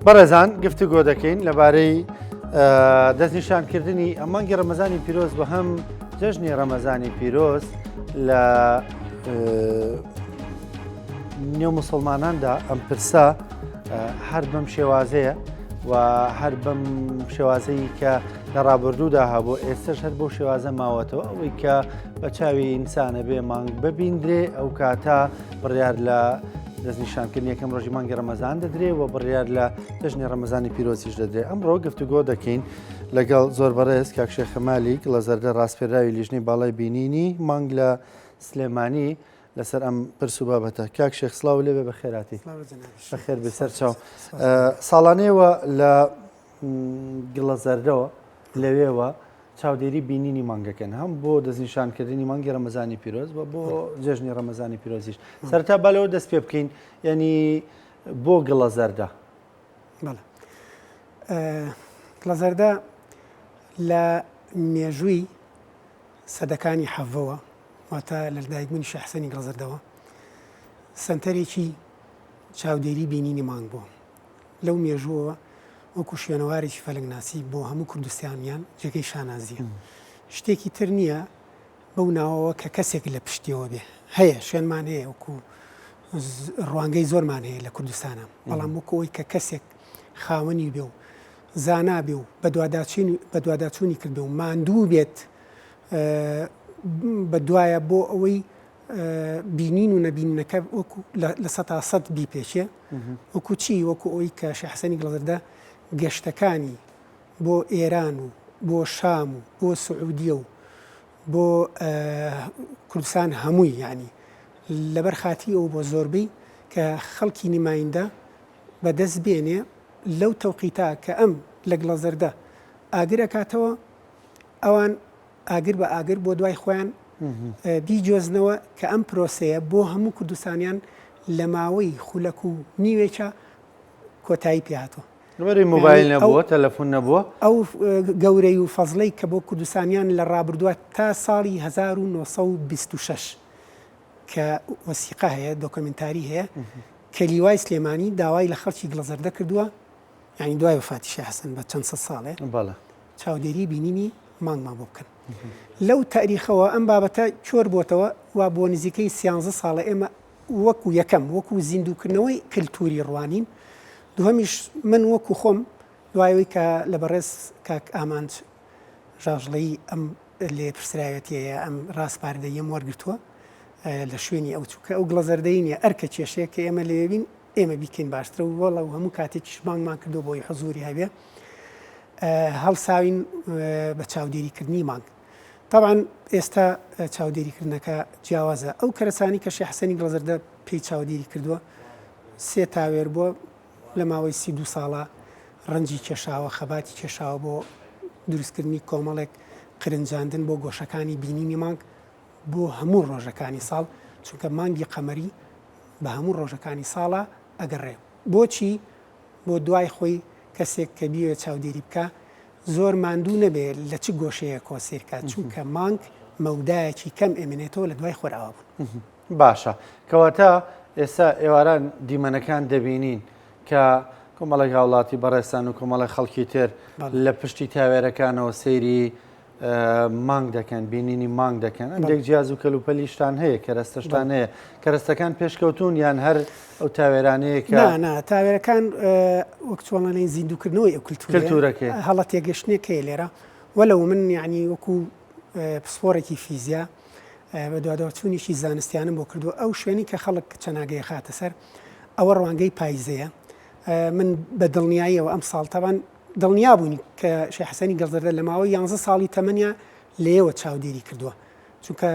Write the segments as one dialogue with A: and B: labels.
A: بەڕێزان گفتوگۆ دەکەین لەبارەی دەستنیشانکردنی ئەم مانگی ڕەمەزانی پیرۆز بە هەم جەژنی ڕەمەزانی پیرۆز لە نێو مسلماناندا ئەم پرسە هەر بەم شێوازەیە و هەر بەم شێوازەی کە لە ڕابردوودا هەبوو ئێستش هەر بۆ شێوازە ماوەتەوە ئەوەی کە بە چاوی ئینسانە بێ مانگ ببیندرێ ئەو کاتە بڕیار لە دەستنیشانکردنی یەکەم ڕۆژی مانگی ڕەمەزان دەدرێ و بڕیار لە جەژنی ڕەمەزانی پیرۆزیش دەدرێ ئەمڕۆ گفتوگۆ دەکەین لەگەڵ زۆر بەڕێز کاک شێخ مالی گڵەزەردە ڕاسپێراوی لیژنەی باڵای بینینی مانگ لە سلێمانی لەسەر ئەم پرس و بابەتە کاک شێخ سڵاو لێبێ بە خێراتی بەخێر بێ سەر چاو ساڵانەیەوە لە گڵەزەردەوە لەوێوە چاودێری بینینی مانگەکەن هەم بۆ دەستنیشانکردنی مانگی ڕەمەزانی پیرۆز و بۆ جەژنی ڕەمەزانی پیرۆزیش سەرتا با لەوە دەست پێ بکەین یعنی بۆ گڵە زەردە
B: بەڵێ گڵە زەردە لە مێژووی سەدەکانی حەڤەوە واتە لە لەدایکبوونی شێخ حسێنی گڵە زەردەوە سەنتەرێکی چاودێری بینینی مانگ بووە لەو مێژووەوە وەکو شوێنەوارێکی فەلەکناسی بۆ هەموو کوردستانیان جێگەی شانازییە. شتێکی تر نییە بەو ناوەوە کە کەسێک لە پشتیەوە بێ. هەیە، شوێنمان هەیە وەکو ڕوانگەی زۆرمان هەیە لە کوردستانا، بەڵام وەکو ئەوەی کە کەسێک خاوەنی بێ و زانا بێ و بەدواداچوونی کردبێ و ماندوو بێت بەدوایە بۆ ئەوەی بینین و نەبینینەکە وەکو 100% بیپێچێ وەکو چی وەکو ئەوی کە شێخ حەسەنی گڵەزەردە گەشتەکانی بۆ ئێران و بۆ شام و بۆ سعودیە و بۆ کوردستان هەمووی یعنی لەبەر خاتری ئەو بۆ زۆربەی کە خەڵکی نمایندە بەدەست بێنێ لەو تەوقیتا کە ئەم لە گڵەزەردە ئاگر ئەکاتەوە ئەوان ئاگر بە ئاگر بۆ دوای خۆیان بیگوێزنەوە کە ئەم پرۆسەیە بۆ هەموو کوردستانیان لە ماوەی خولەک و نیوێکا کۆتایی پێ هاتووە.
A: لەبەرەی مۆبایل نەبووە، تەلەفون نەبووە؟
B: ئەو گەورەی و فەزڵەی کە بۆ کوردستانیان لە ڕابردووە تا ساڵی 1926 کە وەسیقە هەیە، دۆکۆمێنتاری هەیە کە لیوای سلێمانی داوای لە خەڵکی گڵەزەردە کردووە، یانی دوای وەفاتی شێخ حەسەن بە چەند سەد ساڵێ، چاودێری بینینی مانگمان بۆ بکەن. لەو تاریخەوە ئەم بابەتە کۆر بۆتەوە و بۆ نزیکەی سیانزە ساڵە ئێمە وەکو یەکەم وەکو زیندووکردنەوەی کلتوری ڕوانین، دووهەمیش من وەکو خۆم دوای ئەوەی کە لە بەڕێز کاک ئامانج ژاژڵەیی ئەم لێپرسراوێتیەیە ئەم ڕاسپاردەییەم وەرگرتووە لە شوێنی ئەو چونکە ئەو گڵەزەردەیی نیە ئەرکە کێشەیە کە ئێمە لەوێ بین ئێمە بیکەین باشترە و وەڵا و هەموو کاتێکیش بانگمان کردووە بۆی حزوری هەبێ هەڵساوین بە چاودێریکردنی مانگ. تەبعەن ئێستا چاودێریکردنەکە جیاوازە. ئەو کەرەسانەی کە شێخ حەسەنی گڵەزەردە پێی چاودێری کردووە سێ تاوێر بووە لە ماوەی 32 ساڵە ڕەنجی کێشاوە، خەباتی کێشاوە بۆ دروستکردنی کۆمەڵێک قرنجاندن بۆ گۆشەکانی بینینی مانگ بۆ هەموو ڕۆژەکانی ساڵ، چونکە مانگی قەمەری بە هەموو ڕۆژەکانی ساڵا ئەگەڕێ. بۆچی؟ بۆ دوای خۆی کەسێک کە بیەوێ چاودێری بکا زۆر ماندوو نەبێ لە چ گۆشەیەکەوە سەیر کا چونکە مانگ مەودایەکی کەم ئەمێنێتەوە لە دوای خۆرئاوا بوون.
A: باشە کەواتە ئێستا ئێواران دیمەنەکان دەبینین کە کۆمەڵێک هاوڵاتی بەڕێزتان و کۆمەڵێک خەڵکی تر لە پشتی تاوێرەکانەوە سەیری مانگ دەکەن بینینی مانگ دەکەن هەندێک جیاز و کەلوپەلیشتان هەیە کەرەستەشتان هەیە کەرەستەکان پێشکەوتون یان هەر ئەو تاوێرانەیە کە
B: نا تاوێرەکان وەک چۆڵەنەی زیندووکردنەوەی ئەو
A: کلتورەکەی
B: هەڵە تێگەشتنێک هەیە لێرە وەلەو من یعنی وەکو پسپۆڕێکی فیزیا بە دواداچوونێکی زانستیانم بۆ کردو ئەو شوێنی کە خەڵک چەناگەی خاتە سەر ئەوە ڕوانگەی پایزەیە من بە دڵنیاییەوە ئەم ساڵ تەبان دڵنیا بووین کە شێخ حەسەنی گەڵزەردە لە ماوەی یانزە ساڵی تەمەنیا لێیەوە چاودێری کردووە، چونکە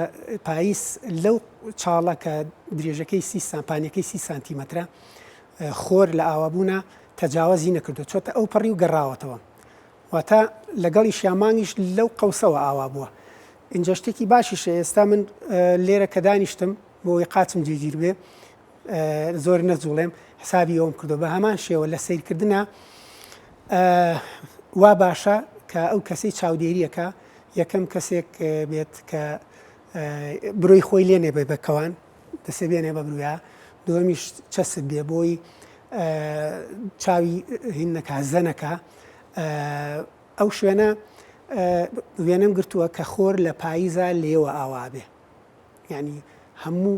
B: پاییز لەو چاڵە کە درێژەکەی سی سان پانیەکەی سی سانتیمەترە خۆر لە ئاوابوونا تەجاوەزی نەکردووە چۆتە ئەو پەڕی و گەڕاوەتەوە واتە لەگەڵیشیا مانگیش لەو قەوسەوە ئاوا بووە ئینجا شتێکی باشیشە ئێستا من لێرە کە دانیشتم بۆ ئەوەی قاچم جێگیر بێ زۆر نەجوڵێم حسابی ئەوم کردو بە هەمان شێوە لە سیرکردنا وا باشە کە ئەو کەسەی چاودێریەکە یەکەم کەسێک بێت کە برۆی خۆی لێنێ بێ بە کەوان دەسێ بێنێ بە برویا دووەمیش چەسپ بێ بۆی. چاوی هین نەکا زەنەکە ئەو شوێنە وێنەم گرتووە کە خۆر لە پاییزا لێوە ئاوا بێ یعنی هەموو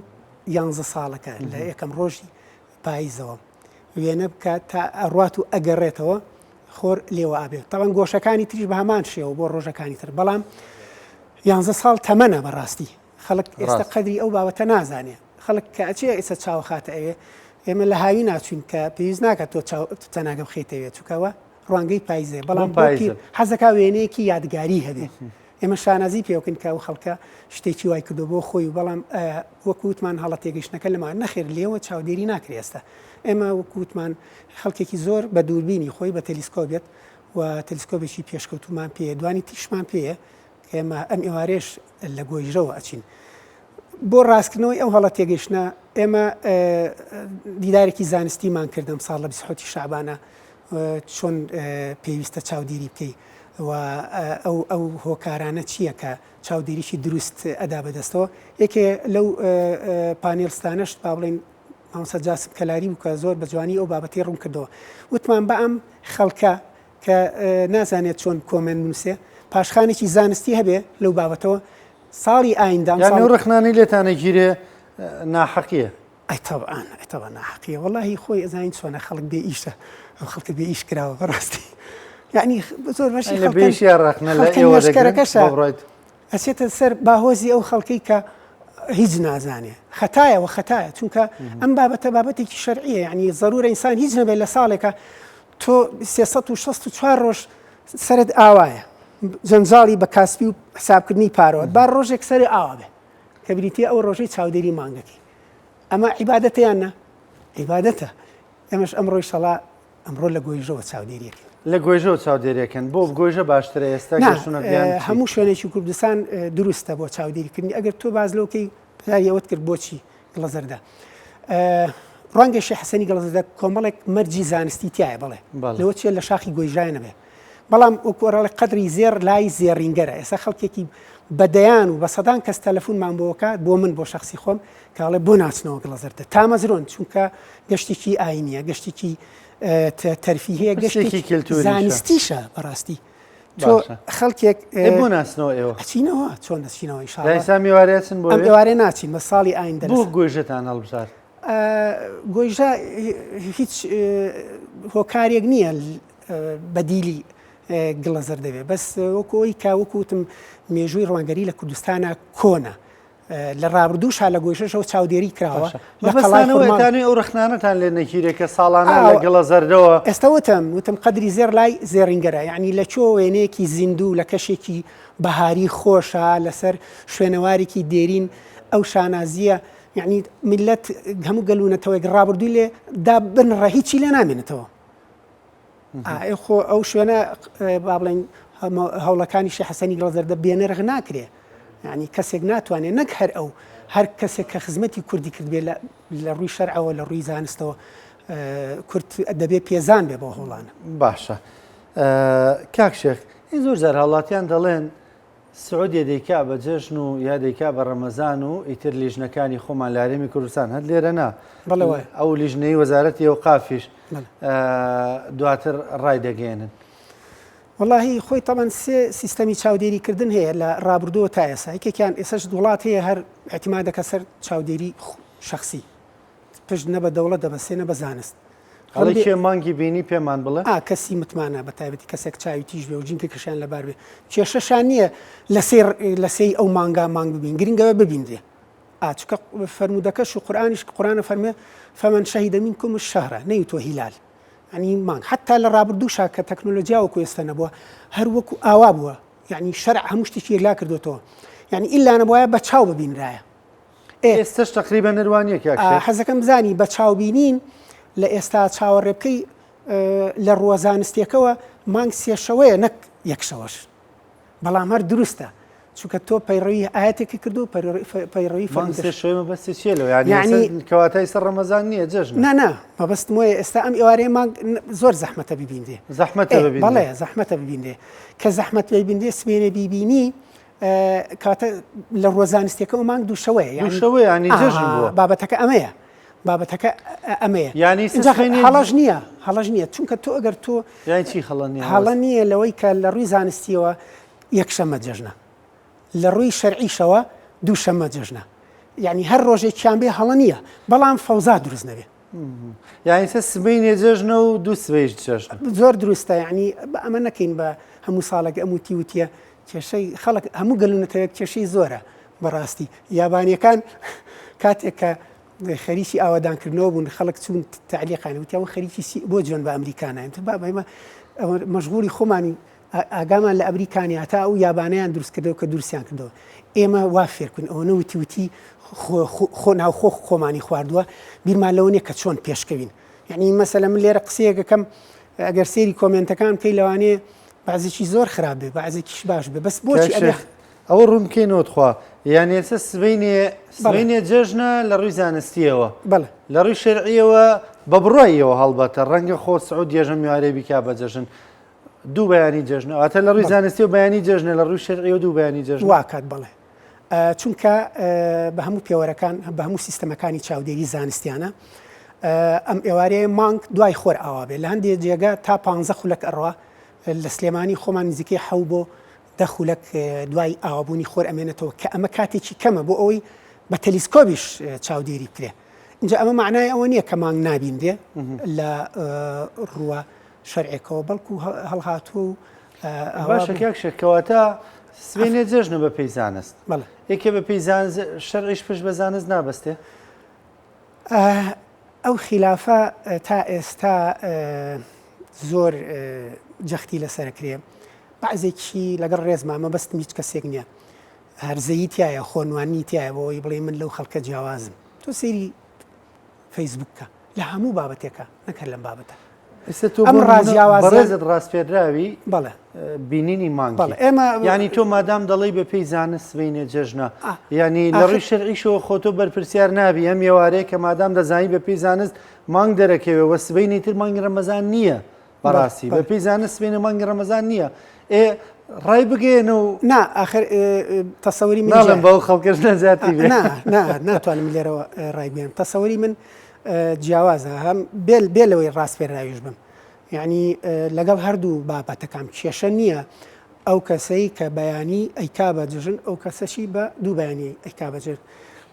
B: یانزە ساڵەکە لە یەکەم ڕۆژی پاییزەوە وێنە بکە تا ئەڕوات و ئەگەڕێتەوە خۆر لێوە ئابێ تاوان گۆشەکانی تریش بە هەمان شێوە بۆ ڕۆژەکانی تر بەڵام یانزە ساڵ تەمەنە بەڕاستی خەڵک ئێستا قەدری ئەو بابەتە نازانێ خەڵک کە ئەچێ ئێستا چاو خاتە ئەوێ ئێمە لە هاوی ناچوین کە پێویست ناکات تۆ چاو تەناگە بخەیتەوێ چونکەوە ڕوانگەی پایزێ بەڵام پایزە حەزەکا وێنەیەکی یادگاری هەبێ ئێمە شانازی پێوکن کە ئەو خەڵکە شتێکی وای کردو بۆ خۆی و بەڵام وەکو وتمان هەڵە تێگەیشتنەکە لەما نەخێر لێوە چاودێری ناکرێ ئێستا ئێمە وەکو وتمان خەڵکێکی زۆر بە دووربینی خۆی بە تەلیسکۆبێت و تەلیسکۆبێکی پێشکەوتومان پێ دوانی تیشمان پێیە ئێمە ئەم ئێوارێش لە گۆیژەوە ئەچین. بۆ ڕاستکردنەوەی ئەو هەڵە تێگەیشتنە ئێمە دیدارێکی زانستیمان کرد ئەم ساڵ لە 27 شعبانە چۆن پێویستە چاودێری بکەی و ئەو ئەو هۆکارانە چییە کە چاودێریی دروست ئەدا بەدەستەوە یەکێ لەو پانێلستانەش با بڵێین مامۆستا جاسم کەلاری بوو کە زۆر بە جوانی ئەو بابەتەی ڕوون کردەوە وتمان بە ئەم خەڵکە کە نازانێت چۆن comment بنووسێ پاشخانێکی زانستی هەبێ لەو بابەتەوە ساڵی ئایندە ئەم
A: یان ئەو ڕەخنانەی لێتان ئەگیرێ ناحەقیە؟
B: ئەی تەبعەن ئەی تەبعەن ناحەقیە وەڵاهی خۆی ئەزانین چۆنە خەڵک بێ ئیشە ئەو خەڵکە بێ ئیش کراوە بەڕاستی یعنی زۆر بەشی
A: لە بێ ئیشیان ڕەخنە لە ئێوە دەگرن بۆ بڕۆیت
B: ئەچێتە سەر باهۆزی ئەو خەڵکەی کە هیچ نازانێ خەتایە وە خەتایە چونکە ئەم بابەتە بابەتێکی شەرعیە یعنی زەرورە ئینسان هیچ نەبێت لە ساڵێکە تۆ 364 ڕۆژ سەرت ئاوایە جەنجاڵی بە کاسپی و حسابکردنی پارەوە با ڕۆژێک سەری ئاوا بێ کە بریتە ئەو ڕۆژەی چاودێری مانگەکەی ئەمە عیبادەتەیان نا عیبادەتە ئێمەش ئەمڕۆی شەڵا ئەمڕۆ لە گۆیژەوە چاودێریەکەین.
A: لە گۆیژەوە چاودێریەکەن بۆ گۆیژە باشترە ئێستا
B: نا
A: گەشتونەت یان چی؟
B: هەموو شوێنێکی کوردستان دروستە بۆ چاودێریکردنی ئەگەر تۆ باس لەوکەی پرسیاری ئەوەت کرد بۆچی گڵەزەردە ڕەنگە شێخ حەسەنی گڵەزەردە کۆمەڵێک مەرجی زانستی تایە بەڵێ
A: بەڵێ.
B: لەوە چیە لە شاخی گۆیژایە نەبێ بەڵام وەکو ئەڵێ قەدری زێڕ لای زێڕینگەرە ئێستا خەڵکێکی بە دەیان و بە سەدان کەس تەلەفونمان بۆ کات بۆ من بۆ شەخسی خۆم کە ئەڵێ بۆ ناچنەوە گڵەزەردە تامەزرۆن چونکە گەشتێکی ئاینیە گەشتێکی تەرفیهەیە
A: گەشتێکی کلتوریشە
B: زانستیشە بەڕاستی تۆ خەڵکێک
A: بۆ ناسنەوە ئێوە
B: ئەچینەوە چۆن دەچینەوە
A: ئینشاڵڵا ئێستا میوارێ ئەچن بۆ
B: ئەم ئێوارێ ناچین بە ساڵی ئایندە
A: بۆ گۆیژەتان هەڵبژارد
B: گۆیژە هیچ هۆکارێک نییە بەدیلی گڵەزەر دەبێ بەس وەکو ئەوی کە وەکو وتم مێژووی ڕوانگەری لە کوردستانە کۆنە لە ڕابردووشا لە گۆیژەشەوە چاودێری کراوە
A: لە قەڵای خورماڵ. ئەو ڕەخنانەتان لێ نەگیرێ کە ساڵانە لە گڵە زەردەوە.
B: ئێستا وتم وتم قەدری زێڕ لای زێڕینگەرە یەعنی لە کوێ وێنەیەکی زیندوو لە کەشێکی بەهاری خۆشە لەسەر شوێنەوارێکی دێرین ئەو شانازییە یەعنی میللەت هەموو گەل و نەتەوەیەک ڕابردووی لێ دا بنڕە هیچی لێ نامێنێتەوە. ئێ خۆ ئەو شوێنە با بڵێین هەوڵەکانی شێخ حەسەنی گڵەزەردە بێنرخ ناکرێ یعنی کەسێک ناتوانێت نەک هەر ئەو هەر کەسێک کە خزمەتی کوردی کردبێ لە ڕووی شەرعەوە لە ڕووی زانستەوە کورد دەبێ پێزان بێ بۆ هەوڵانە
A: باشە کاک شێخ زۆر جار هاوڵاتیان دەڵێن سعودیە دەیکا بە جەژن و یا دەیکا بە ڕەمەزان و ئیتر لیژنەکانی خۆمان لە هەرێمی کوردستان هەر لێرە نا
B: بەڵێ وایە.
A: ئەو لیژنەی وەزارەتی ئەوقافیش دواتر ڕایدەگەیەنن.
B: وەڵاهی خۆی تەبەن سێ سیستەمی چاودێری کردن هەیە لە ڕابردووە تا ئێستا یەکێکیان ئێسش وڵات هەیە هەر ئیعتیمادەکە سەر چاودێری شەخسی پشت نە بە دەوڵەت دەبەستێ نە بە زانست.
A: ئەڵێ کێ مانگی بینی پێمان بڵێ؟
B: ئا کەسی متمانە بە تایبەتی کەسێک چاوی تیژ بێ و جینکەکەشیان لەبار بێ کێشەشان نییە لە سێ لە سێی ئەو مانگا مانگ ببین گرنگەوە ببینرێ ئا چونکە فەرموودەکەش و قورئانیش قورئان فەرمێ فمن شهد منكم الشهر نەیوتوە هیلال یعنی مانگ حتا لە ڕابردووشا کە تەکنۆلۆژیا وەکو ئێستا نەبووە هەر وەکو ئاوا بووە یعنی شەرع هەموو شتێکی یەکلا کردوێتەوە یعنی ئیلا نەبوایە بە چاو ببینرایە
A: ئێستەش تەقریبەن هەر وا نییە کاک شێخ؟
B: حەزەکەم بزانی بە چاو بینین لە ئێستا چاوەڕێ بکەی لە ڕووە زانستیەکەوە مانگ سێ شەوەیە نەک یەک شەوەش بەڵام هەر دروستە چونکە تۆ پەیڕەوی ئاەتێکی کردو پەیڕەوی
A: مانگ سێ شەوەی مەبەستی چییە لەوە یعنی کەواتە ئێستا ڕەمەزان نییە جەژنە
B: نا نا مەبەستم وایە ئێستا ئەم ئێوارەیە مانگ زۆر زەحمەتە ببینرێ
A: زەحمەتە ببینرێ
B: بەڵێ زەحمەتە ببینرێ کە زەحمەت ببینرێ سبێنێ بیبینی کەواتە لە ڕووە زانستیەکەوە مانگ دووشەوەیە
A: یانی دووشەوەیە یانی جەژن بووە
B: بابەتەکە ئەمەیە. بابەتەکە ئەمەیە.
A: یانی
B: ئینجا هەڵەش نییە، هەڵەش نییە چونکە تۆ ئەگەر تۆ
A: یانی چی هەڵە نییە؟
B: هەڵە نییە لەوەی کە لە ڕووی زانستیەوە یەکشەممە جەژنە، لە ڕووی شەرعیشەوە دووشەممە جەژنە، یانی هەر ڕۆژێکیان بێ هەڵە نییە، بەڵام فەوزا دروست نەبێ.
A: یانی سە سبەینێ جەژنە و دوو سبەیش جەژنە.
B: زۆر دروستە یانی ئەمە نەکەین بە هەموو ساڵێک ئەم وتی وتیە کێشەی خەڵک هەموو گەل و نەتەوەیەک کێشەی زۆرە بەڕاستی یابانیەکان کاتێک کە خەریکی ئاوەدانکردنەوە بوون خەڵک چوون تەعلیقیان وتیان ئەوە خەریکی سی بۆ جوێن بە ئەمریکا ناین تۆ بابا ئێمە ئەوە مەشغوڵی خۆمانی ئاگامان لە ئەمریکا نیە هەتا ئەو یابانەیان دروست کردەوە کە دروستیان کردەوە ئێمە وا فێرکوین ئەوە نەوتی وتی خۆ ناوخۆ خۆمانی خواردووە بیرمان لەوە نیە کە چۆن پێشکەوین یعنی مەسەلە من لێرە قسەیەکەکەم ئەگەر سێری کۆمێنتەکان بکەی لەوانەیە بەعزێکی زۆر خراپ بێ بەعزێکیش باش بێ بەس بۆچی ئەبێ
A: ئەوە ڕوون بکەینەوە تخوا یان ئێستا سبەینێ سبەینێ جەژنە لە ڕووی زانستیەوە
B: بەڵێ
A: لە ڕووی شەرعیەوە بە بڕوایەوە هەڵبەتە ڕەنگە خۆ سعود یەژەم یارێ بیکا بە جەژن دوو بەیانی جەژنە واتە لە ڕووی زانستی و بەیانی جەژنە لە ڕووی شەرعیەوە دوو بەیانی جەژن
B: واکات بەڵێ چونکە بە هەموو پێوەرەکان بە هەموو سیستەمەکانی چاودێری زانستیانە ئەم ئێوارەیە مانگ دوای خۆر ئاوا بێ لە هەندێک جێگە تا پ خولەک ئەڕوا لە سلێمانی خۆمان نزیکەی حەو بۆ دە خولەک دوای ئاوابوونی خۆر ئەمێنێتەوە کە ئەمە کاتێکی کەمە بۆ ئەوەی بە تەلیسکۆبیش چاودێری بکرێ اینجا ئەمە معنای ئەوە نییە کە مانگ نابینرێ لە ڕووە شەرعێکەوە بەڵکو هەڵهاتوو و
A: باشە کاک شێخ کەواتە سبەینێ جەژنە بە پێی زانست یەکێ بە پێی زانست شەرعیش پشت بە زانست نابەستێ؟
B: ئەو خیلافە تا ئێستا زۆر جەختی لەسەرکرێ بەعزێکی لەگەڵ ڕێزما مەبەستم هیچ کەسێک نییە هەرزەیی تایە خۆنوانی تایە بۆ ئەوەی بڵێ من لەو خەڵکە جیاوازم تۆ سەیری فەیسبوک کە لە هەموو بابەتێکە نەک هەر لەم بابەتە.
A: ئێستا تۆ ئەم ڕاجیاوازە بەڕێزت ڕاسپێردراوی
B: بەڵێ
A: بینینی مانگی
B: بەڵێ ئێمە
A: یعنی تۆ مادام دەڵێی بە پێی زانست سبەینێ جەژنە یعنی لە ڕووی شەرعیشەوە خۆ تۆ بەرپرسیار نابی ئەم ئێوارەیە کە مادام دەزانی بە پێی زانست مانگ دەرەکەوێ وە سبەینێ تر مانگی ڕەمەزان نییە بەڕاستی بە پێی زانست سبەینێ مانگی ڕەمەزان نییە ئێ ڕای بگەیەنە و
B: نا ئاخر تەسەوری من
A: ناڵێم بەو خەڵکەش نەجاتی بێ
B: نا نا ناتوانم لێرەوە ڕای بگەیەنم تەسەوری من جیاوازە هەم بێ بێ لەوەی ڕاسپێراویش بم یعنی لەگەڵ هەردوو بابەتەکان کێشە نییە ئەو کەسەی کە بەیانی ئەیکا بە جژن ئەو کەسەشی بە دوو بەیانی ئەیکا بە جژن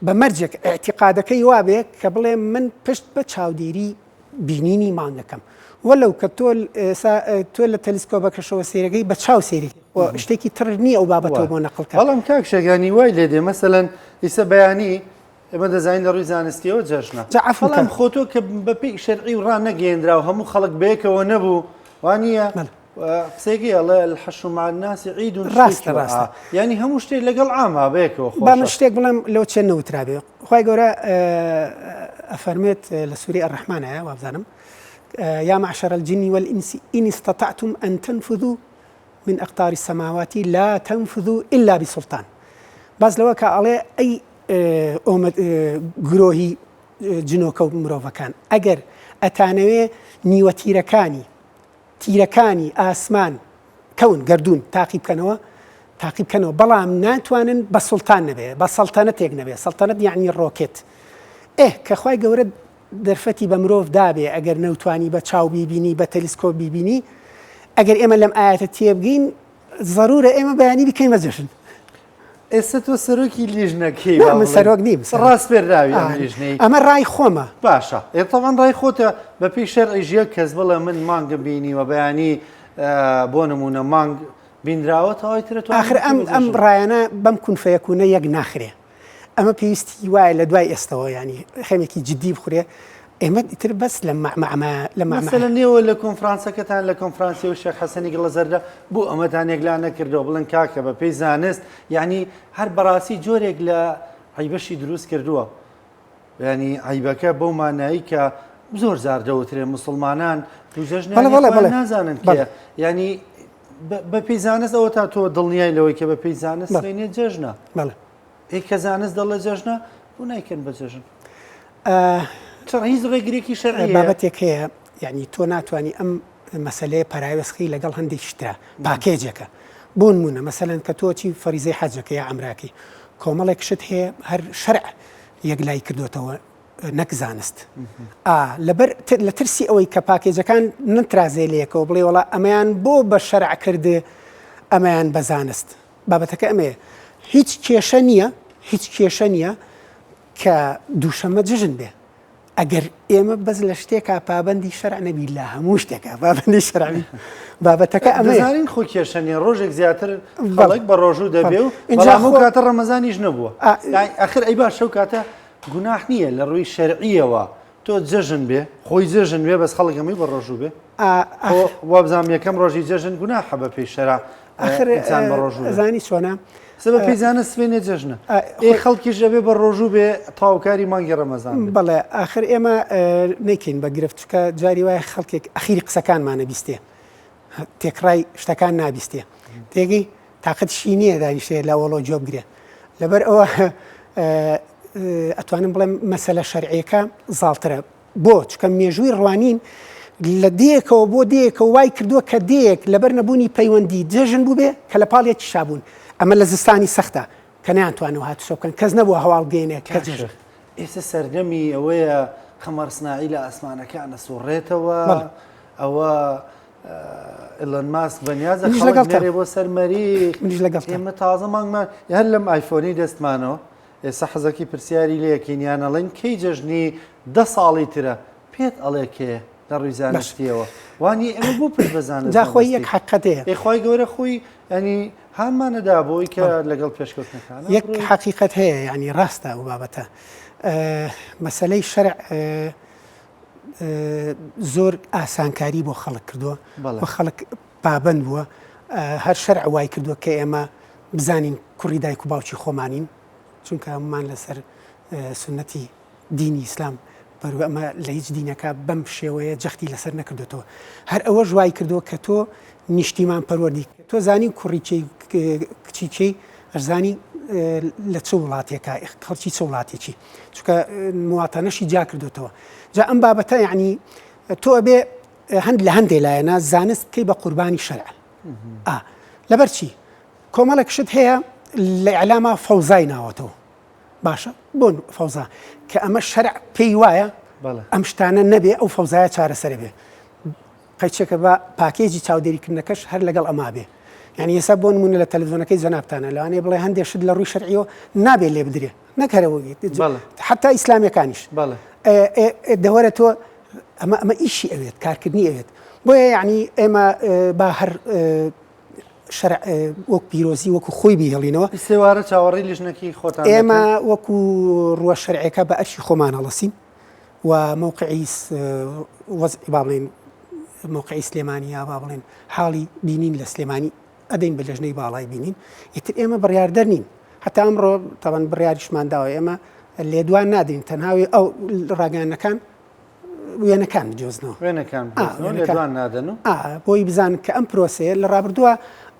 B: بە مەرجێک ئیعتیقادەکەی وابێ کە بڵێ من پشت بە چاودێری بینینی مانگەکەم وەلەو کە تۆ ئێسا تۆ لە تەلیسکۆبەکەشەوە سەیرەکەی بە چاو سەیری شتێکی تر نییە ئەو بابەتەوە بۆ نەقڵ کە
A: بەڵام کاک شێگانی وای لێ دێ مەسەلەن ئیسە بەیانی ئێمە دەزانین لە ڕووی زانستیەوە جەژنە
B: جا عەفو
A: بەڵام
B: کە
A: خۆ تۆ کە بەپێی شەرعی و ڕانەگەیەنرا و هەموو خەڵک بەیەکەوە نەبوو وانییە
B: بەڵێ.
A: قسەیەکی ئەڵێ الحشر مع الناس عید
B: ڕاستە
A: شتێکی
B: ڕاستە
A: وەها یعنی هەموو شتێک لەگەڵ عاما بەیەکەوە
B: با من
A: خۆشە
B: شتێک بڵێم لەو چێ نەوترابێ خوای گەورە ئەفەرموێت لە سوورەی الرحمن هەیە وابزانم یا معشر الجن والإنس إن استطعتم أن تنفذوا من أقطار السماوات لا تنفذوا إلا بسلطان باس لەوە کە ئەڵێ ئەی ئۆمەت گرۆهی جنۆکە و مرۆڤەکان ئەگەر ئەتانەوێ نیوە تیرەکانی تیرەکانی ئاسمان کەون گەردوون تاقی بکەنەوە تاقی بکەنەوە بەڵام ناتوانن بە سوڵتان نەبێ بە سەڵتەنەتێک نەبێ سەڵتەنەت یعنی ڕۆکێت ئێ کە خوای گەورە دەرفەتی بە مرۆڤ دابێ ئەگەر نەوتوانی بە چاو بیبینی بە تەلیسکۆپ بیبینی ئەگەر ئێمە لەم ئایەتە تێبگەین زەرورە ئێمە بەیانی بیکەین بە جەژن.
A: ئێستا تۆ سەرۆکی لیژنەکەی
B: نا من سەرۆک نیم
A: ڕاسپێردراوی ئەم لیژنەی
B: ئەمە ڕای خۆمە.
A: باشە ئێ تەبعەن ڕای خۆتە بەپێی شەرعیش یەک کەس بڵێ من مانگم بینیوە بەیانی بۆ نمونە مانگ بینراوە تەواوی ترە
B: تۆ ئاخر ئەم ئەم ڕایانە بەم کونفەیەکونە یەک ناخرێ. ئەمە پێویستی وایە لە دوای ئێستەوە ینی خەمێکی جدی بخورێ ئێمە ئیتر بەس لە مەعمە لە
A: مەسەلە نێوە لە کۆنفرانسەکەتان لە کۆنفرانسی و شێخ حەسەنی گڵە زەردە بۆ ئەمەتان یەکلا نەکردەوە بڵێن کاکە بە پێی زانست یعنی هەر بەڕاستی جۆرێک لە عیبەشی دروست کردووە ینی عیبەکە بەو مانایی کە زۆر زار دەوترێ مسلمانان دوو جەژنیان نازانن کێ ینی بە پێی زانست ئەوە تا تۆ دڵنیای لەوەی کە بە پێی زانست سبەینێ جەژنە.
B: بەڵێ.
A: ئەی کە زانست دەڵێ جەژنە بۆ نایکەن بە جەژن؟ چڕ هیچ ڕێگرێکی شەرعی هەیە؟
B: بابەتێک هەیە یعنی تۆ ناتوانی ئەم مەسەلەیە پەراوێز خەی لەگەڵ هەندێکی ترا پاکێجێکە بۆ نمونە مەسەلەن کە تۆ چی فەریزەی حەجەکە یا عەمراکەی کۆمەڵێک شت هەیە هەر شەرع یەکلای کردوێتەوە. نەک زانست. ئا لەبەر لە ترسی ئەوەی کە پاکێجەکان نەترازێ لەیەکەوە بڵێ وەڵا ئەمەیان بۆ بە شەرع کرد ئەمەیان بە زانست. بابەتەکە ئەمەیە هیچ کێشە نییە هیچ کێشە نییە کە دووشەممە جژن بێ ئەگەر ئێمە بەس لە شتێکا پابەندی شەرع نەبی لە هەموو شتێکا پابەندی شەرع بی بابەتەکە ئەمەیە.
A: دەزانین خۆ کێشە نییە ڕۆژێک زیاتر خەڵک بە ڕۆژوو دەبێ و ئینجا بەڵام ئەو کاتە ڕەمەزانیش نەبووە ئەخر ئەی باشە ئەو کاتە گوناح نییە لە ڕووی شەرعیەوە تۆ جەژن بێ خۆی جەژن بێ بەس خەڵک هەمووی بە ڕۆژوو بێ وابزانام یەکەم ڕۆژی جەژن گوناحە بە پێی شەرع
B: ئەخر
A: ئینسان بە ڕۆژوو بێ.
B: ئەزانی چۆنە
A: سە بە پێی زانست سبەینێ جەژنە ئێ خەڵکیش ئەبێ بە ڕۆژوو بێ تەواوکاری مانگی ڕەمەزان بێ.
B: بەڵێ ئاخر ئێمە نەیکەین بە گرفت چونکە جاری وایە خەڵکێک ئەخیری قسەکانمانە بیستێ تێکڕای شتەکان نابیستێ تێگەی تاقەتشی نییە دانیشتێ لە وەڵۆ گوێ بگرێ لەبەر ئەوە ئەتوانم بڵێم مەسەلە شەرعیەکە زاڵترە بۆ؟ چونکە مێژووی ڕوانین لە دێیەکەوە بۆ دێیەکەوە وای کردووە کە دێیەک لەبەر نەبوونی پەیوەندی جەژن بووبێ کە لە پاڵ یەکیشا بوون. ئەمە لە زستانی سەختە کە نەیانتوانیوە هاتوچۆ بکەن، کەس نەبووە هەواڵ بگەیەنێ کە
A: کاک
B: جەژن.
A: شێخ، ئێستا سەردەمی ئەوەیە قەمەر سناعی لە ئاسمانەکان ئەسوڕێتەوە،
B: بەڵێ.
A: ئەوە ئیلۆن ماسک بەنیازە
B: منیش
A: خەڵک
B: لەگەڵتام.
A: بنێرێ بۆ سەر مەریخ.
B: منیش لەگەڵتام.
A: ئێمە تازە مانگمان هەر لەم ئایفۆنەی دەستمانەوە ئێستا حەزەکی پرسیاری لێکەین یان ئەڵێن کەی جەژنی دە ساڵی ترە پێت ئەڵێ کێ لە ڕووی زانستیەوە وانی ئێمە بۆ پشت بە زانست
B: جا خۆی یەک حەقیقەت هەیە
A: ئێ خوای گەورە خۆی ینی هانمانەدا بۆی کە لەگەڵ پێشکەوتنەکان
B: یەک حەقیقەت هەیە یعنی ڕاستە ئەو بابەتە مەسەلەی شەرع زۆر ئاسانکاری بۆ خەڵک کردووە و خەڵک پابەند بووە هەر شەرع وای کردووە کە ئێمە بزانین کوڕی دایک و باوکی خۆمانین چونکە هەموومان لەسەر سوننەتی دینی ئیسلام پەروە ئەمە لە هیچ دینەکە بەم شێوەیە جەختی لەسەر نەکردوێتەوە هەر ئەوەش وای کردووە کە تۆ نیشتیمان پەروەردی تۆ زانی کوڕی کێی کچی کێی ئەشزانی لە چ وڵاتێکە خەڵکی چ وڵاتێکی چونکە مواتەنەشی جیا کردوێتەوە جا ئەم بابەتە یعنی تۆ ئەبێ هەند لە هەندێ لایەنە زانست بکەی بە قوربانی شەرع ئا لەبەر چی کۆمەڵێک شت هەیە لە ئیعلاما فەوزای ناوەتەوە باشە بۆ فەوزا کە ئەمە شەرع پێی وایە ئەم شتانە نەبێ ئەو فەوزایە چارەسەرە بێ قەیچێکە بە پاکێجی چاودێریکردنەکەش هەر لەگەڵ ئەما بێ یعنی ئێستا بۆ نمونە لە تەلەڤزیۆنەکەی جەنابتانە لەوانەیە بڵێ هەندێک شت لە ڕووی شەرعیەوە نابێ لێ بدرێ نەک هەرەوە حتا ئیسلامیەکانیش دەوەرە تۆ ئەمە ئەمە ئیشی ئەوێت کارکردنی ئەوێت بۆیە یعنی ئێمە با هەر شەرع وەک پیرۆزی وەکو خۆی بیهێڵینەوە.
A: سێوارە چاوەڕێی لیژنەکەی خۆتان دەکەن؟
B: ئێمە وەکو ڕووە شەرعیەکە بە ئەرکی خۆمان هەڵەسین و مەوقعی وەزعی با بڵێین مەوقعی سلێمانی یا با بڵێن حاڵی بینین لە سلێمانی ئەدەین بە لێژنەی باڵای بینین ئیتر ئێمە بڕیاردەر نین هەتا ئەمڕۆ تاوان بڕیاریشمان داوە ئێمە لێدوان نادەین تەنها ئەو ڕاگەیاندنەکان وێنەکان بدۆزنەوە.
A: وێنەکان بدۆزنەوە، لێدوان نادەن و.
B: بۆی بزانن کە ئەم پرۆسەیە لە ڕابردووە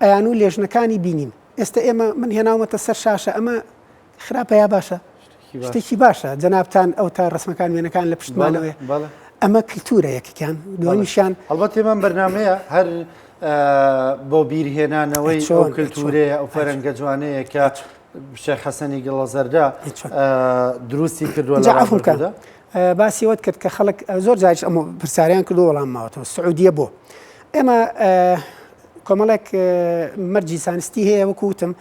B: ئەیان و لێژنەکانی بینین. ئێستە ئێمە من هێناومەتە سەر شاشە ئەمە خراپە یا باشە؟ شتێکی باشە. جەنابتان ئەو تا ڕەسمەکان وێنەکان لە پشتمانەوەیە. ئەمە کلتورە یەکێکیان دووەمیشیان.
A: هەڵبەت ئێمە ئەم بەرنامەیە هەر بۆ بیرهێنانەوەی ئەو کلتورەیە ئەو فەرەنگە جوانەیە کە شێخ حەسەنی گڵەزەردە دروستی کردووە لە ڕابردوودا.
B: باسی ئەوەت کرد کە خەڵک زۆر جاریش ئەم پرسیاریان کردو وەڵام ماوەتەوە سعودیە بۆ ئێمە کۆمەڵێک مەرجی زانستی هەیە وەکو وتم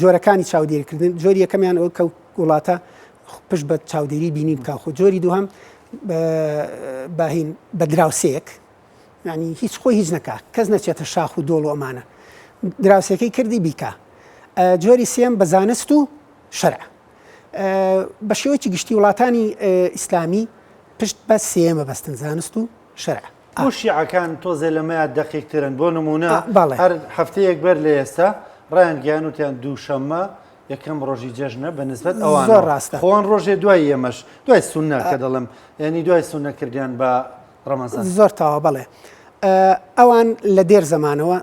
B: جۆرەکانی چاودێریکردن جۆری یەکەمیان ئەوە کە وڵاتە پشت بە چاودێری بینی بکە خۆ جۆری دووهەم باهین بە دراوسێک ینی هیچ خۆی هیچ نەکا کەس نەچێتە شاخ و دۆڵ و ئەمانە دراوسێکەی کردی بیکا جۆری سێم بە زانست و شەرع بە شێوەیەکی گشتی وڵاتانی ئیسلامی پشت بە سێیەمە بەستن زانست و شەرع.
A: بۆ شیعەکان تۆزێ لەمەیا دەقیقترن بۆ نموونە هەر هەفتەیەک بەر لە ئێستا ڕایانگەیان وتیان دووشەممە یەکەم ڕۆژی جەژنە بە نسبەت ئەوان
B: زۆر ڕاستە
A: خۆوان ڕۆژێ دوای ئێمەش دوای سوننە کە دەڵێم یعنی دوای سوننە کردیان بە ڕەمەزان.
B: زۆر تەواو بەڵێ ئەوان لە دێر زەمانەوە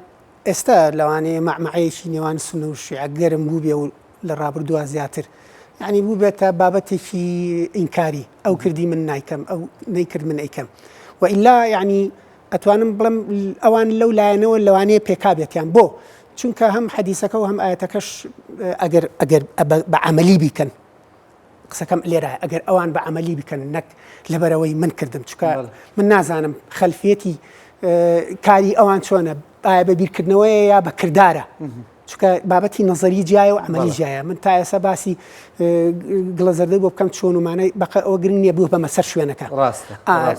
B: ئێستا لەوانەیە مەعمەعەیەکی نێوان سوننە و شیعە گەرم بووبێ و لە ڕابردووە زیاتر یعنی بووبێتە بابەتێکی ئینکاری ئەو کردی من نایکەم ئەو نەیکرد من ئەیکەم و ئیلا یعنی ئەتوانم بڵێم ئەوان لەو لایەنەوە لەوانەیە پێکابێتیان بۆ چونکە هەم حەدیسەکە و هەم ئاەتەکەش ئەگەر ئەگەر بە عملی بیکەن. قسەکەم لێرە ئەگەر ئەوان بە عملی بکەن نەک لەبەرەوەی من کردم چکە من نازانم خەلفیەتی کاری ئەوان چۆنە ئایا بە بیرکردنەوەیە یا بە کردارە چونکە بابەتی نەزەری جیایە و عەمەلی جیایە من تا ئێستا باسی گڵە زەردەی بۆ بکەم چۆن و مانای بەقە ئەوە گرنگ نییە بوو بەمە سەر شوێنەکە
A: ڕاستە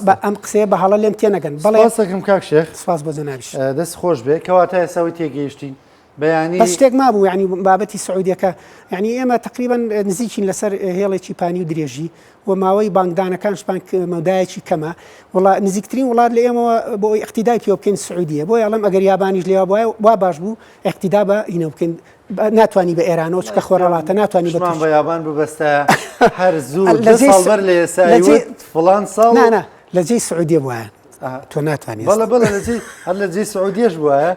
B: بە ئەم قسەیە بە هەڵە لێم تێنەگەن
A: بەڵێ سپاسەکەم کاک شێخ
B: سپاس بۆ جەنابیش
A: دەست خۆش بێ کەواتە ئێستا تێگەیشتین بەیانی
B: بەس شتێک مابوو یعنی بابەتی سعودیەکە یعنی ئێمە تقریبا نزیکین لەسەر هێڵێکی پانی و درێژی و ماوەی بانگدانەکانشمان مەودایەکی کەمە، وڵا نزیکترین وڵات لە ئێمەوە بۆ ئەوەی ئیقتیدای پێوە بکەین سعودیە، بۆیە ئەڵێم ئەگەر یابانیش لێوا بوایە وا باش بوو ئیقتیدا بە هینەوە بکەین، ناتوانی بە ئێرانەوە چونکە خۆرهەڵاتە ناتوانی بە
A: پشتمان بە یابان ببەستایە هەر زوو دە ساڵ بەر لە ئێستا ئەیوت فڵان ساڵ
B: نا نا لە جێی سعودیە بوایە تۆ ناتوانی
A: بەڵێ بەڵێ لە جێی هەر لە جێی سعودیەش بوایە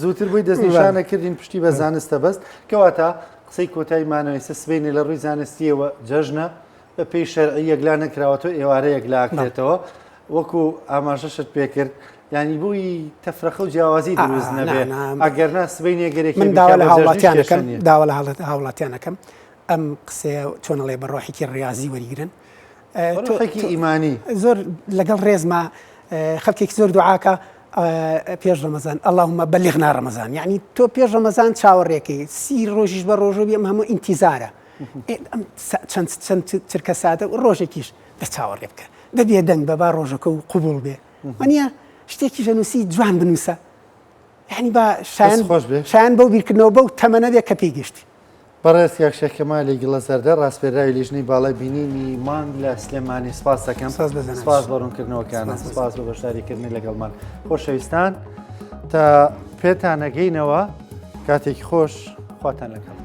A: زووتر بۆی دەستنیشانە کردین پشتی بە زانستە بەست کەواتە قسەی کۆتایی مانەوە ئێستا سبەینێ لە ڕووی زانستیەوە جەژنە بە پێی شەرعی یەکلا نەکراوەتەوە ئێوارە یەکلاکرێتەوە وەکو ئاماژەشت پێکرد ینی بۆی تەفرەقە و جیاوازی دروست نەبێ ئەگەر نا سبەینێ گەرێکی
B: من داوا لە هاوڵاتیانەکەم داوا لە هاوڵاتیانەکەم ئەم قسەیە چۆنەڵێ بە ڕۆحێکی ڕاضی وەریگرن
A: ڕۆحێکی ئیمانی
B: زۆر لەگەڵ ڕێزما خەڵکێکی زۆر دوعاکە پێش ڕەمەزان اللهم بلغنا رمضان یعنی تۆ پێش ڕەمەزان چاوەڕێکەی سی ڕۆژیش بە ڕۆژە بێ ئەم هەموو ئینتیزارە چەند چەند چرکە ساتە و ڕۆژێکیش دە چاوەڕێ بکە دە بێدەنگ بە با ڕۆژەکە و قوبوڵ بێ وانە شتێکی ژەنووسی جوان بنووسە یعنی با شایان
A: خۆش بێ
B: شایان بەو بیرکردنەوە بەو تەمەنە بێ کە پێی گەشتی.
A: بەڕێز کاک شێخ کەمالی گڵە زەردە ڕاسپێردراوی لیژنەی باڵای بینینی مانگ لە سلێمانی سپاس دەکەم
B: سپاس بە جەنابیش.
A: سپاس بۆ ڕوونکردنەوەکانت
B: سپاس بە
A: سپاس بۆ بەشداریکردنی لەگەڵمان خۆشەویستان تا پێتانەگەینەوە کاتێکی خۆش خواتان لەگەڵ.